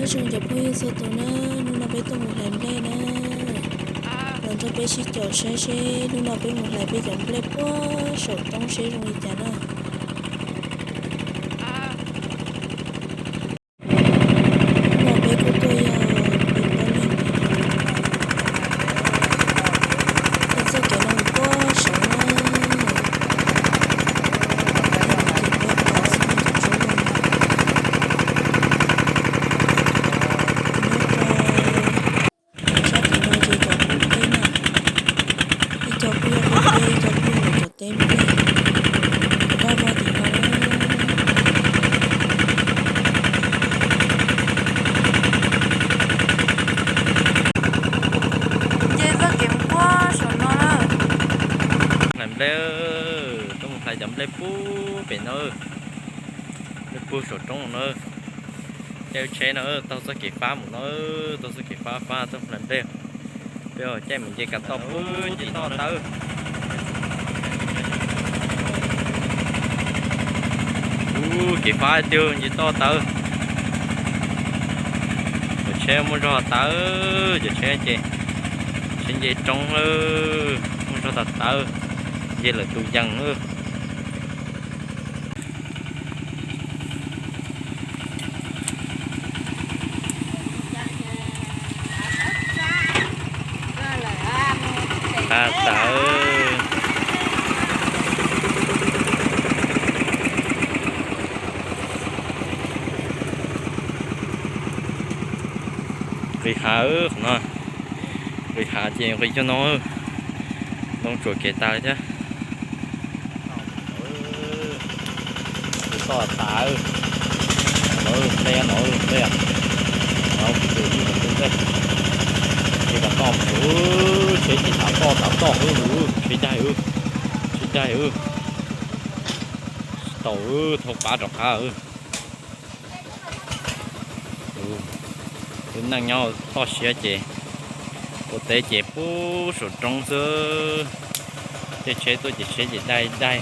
Nyob zoo cov phooj ywg txhua tus na, hnub no peb tuaj mus hlais nplej na. Los nrog peb sib caum saib seb hnub no peb mus hlais peb cov nplej puag saum roob seb zoo li cas na. Hnub no peb kuj tuaj yog peb plaub leeg, peb txoj kev no mus puag saud na. Peb mus ces peb pom xwb na cov tsob no. Nyob rau sab tim no ces cov phooj teb na, ib co kuj yog phooj teb, ib co kuj yog lawv cov teb nplej, cov daj vog tim no. Nce txoj kev mus puag saum no na. Hlais nplej, tuaj mus hlais cov nplej puag pem no, nplej puag saum roob no. Caij tsheb no taug txoj kev fab mus no, taug txoj kev fab fab tuaj hlais nplej. Peb caij mus nce kav toj puag tim no tawb. Ub, kev fab tiag nce toj tawb. Cov tsheb muaj zog tawb, cov tsheb ces tsheb nce roob, muaj zog tawb tawb, nce lawm tus yees. Tawv. Nqis hav, qhov no nqis hav ces nqis cog no, ntoo tsuam kev tas li thiab. Toj tas, no nplej, no nplej, no kuv tus ib tus nplej. Ces kav toj mus, tsheb ces tav toj tav toj, tsheb caij, tsheb caij. Tsis tau, thauj pab rov qab. Tus neeg nyob toj siab ces ua teb ces puag saum roob xwb. Tej tsheb tuaj ces tsheb ces daig daig.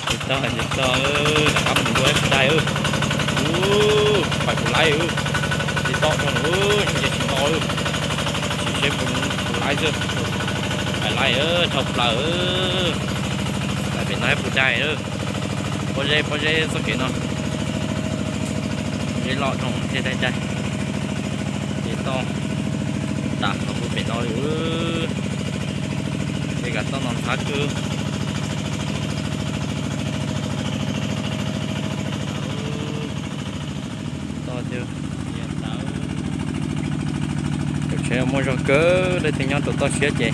Tsis tau, tsis tau, rov qab mus dua tsis daig. Ub, pais kuv laib, tsis tau rau, ces tsis nto, tsis tsheb kuv laib xwb. Pais laib dhau plaws. Pais pem no puas daig. Pob zeb, pob zeb txoj kev no, zeb loj dhau thiaj daig daig. Ces toj tas qhov puag pem no li. Ces kav toj no ntxhab kawg. Toj, cov tsheb muaj zog kawg, leej twg nyob rau toj siab ces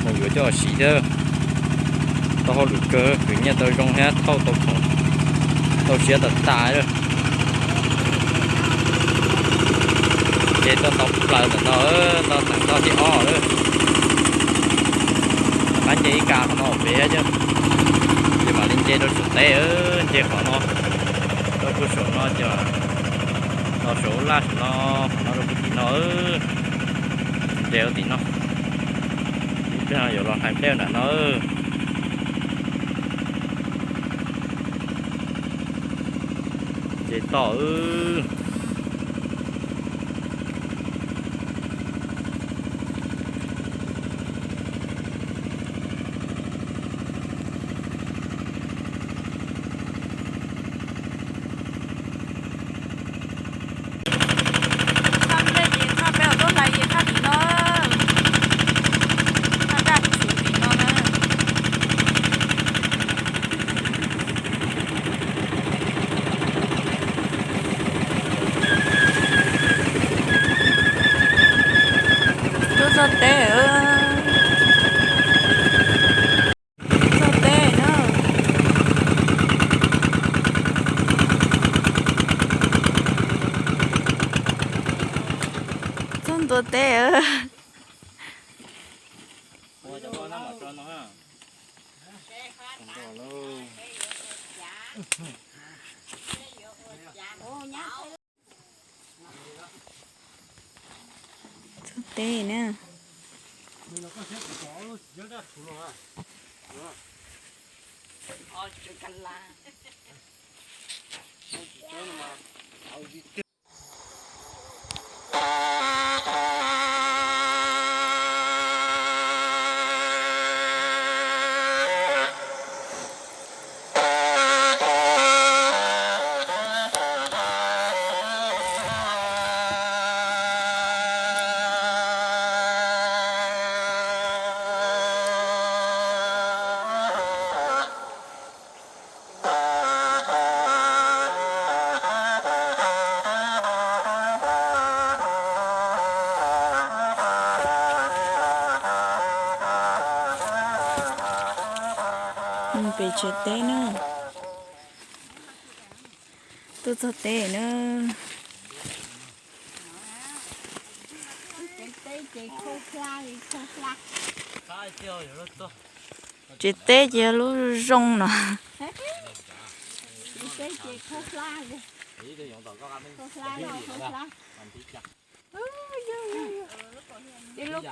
mus yuav coj los siv thiab. Tau hauj lwm kawg, khwv nyiaj tau zoo thiab thauj tau khoom, tau siab tas tas. Ces toj ntau plaws ntawm no, toj ntawm toj thib ob lawm. Rov qab nce ib kas qhov no pem thiab, ces mam li nce rau saum teb, nce qhov no rau puag saum no ces los saum laj saum no, qhov no rau puag tim no, nce rau tim no. Ib pliag yuav los hlais nplej nram no. Ces toj. Txhob nplej ces txhob peb ua tuab hlais ces txhob tim no, txhob daj tsuv tim no na. Tuaj txog teb, txog teb na. Txog ntua teb. Txog teb na. Tsev teb na, tuaj txog teb na. Tsev teb ces lub zoo no. Yog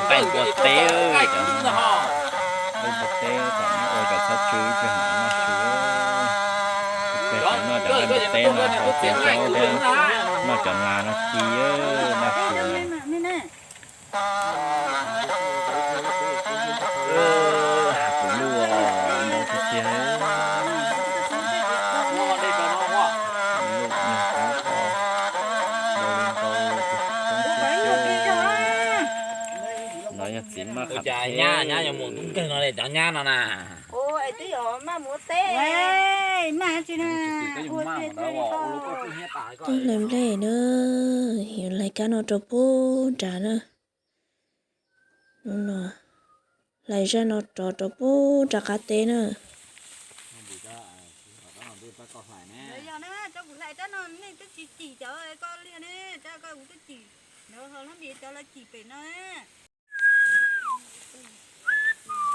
nqaij npua teb, nqaij npua teb, tam no ua cov txhob tsw ib pliag mam noj su. Ib pliag noj cov nqaij npua teb no, noj txiv nraub thiab noj cov nas no ci, noj su. Kuv lub ntau tiag tiag. No yog txiv maj qham thiab. Nyab, nyab yuav mus tub nkeeg no li cov nyab no na. Twb hle nplej na, yuav hlais kab no rau pub nrad na. Hnub no hlais zaj no rov rau pub nram qab teb na.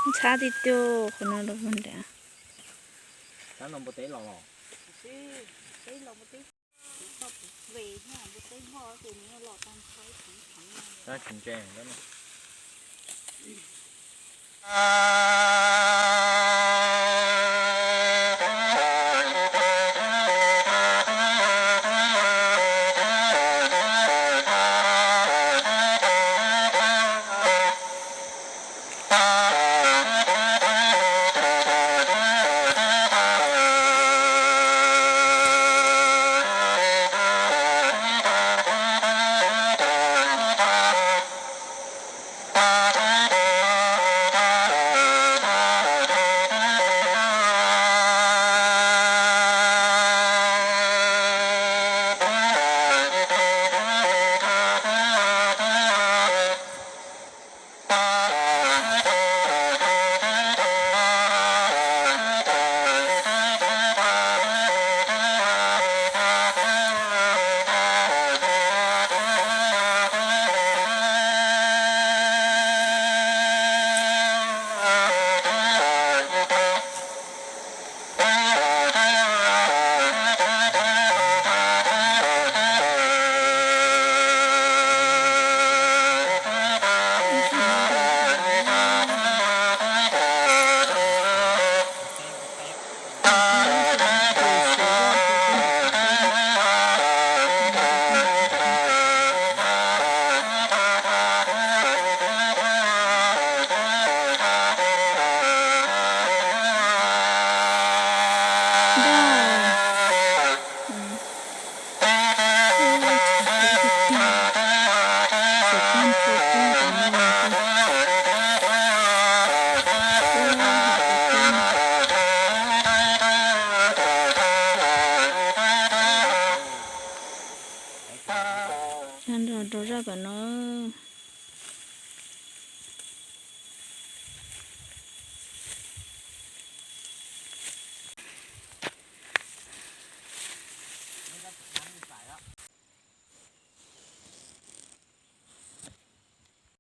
Ntxhab tiag tiag qhov no rau nram.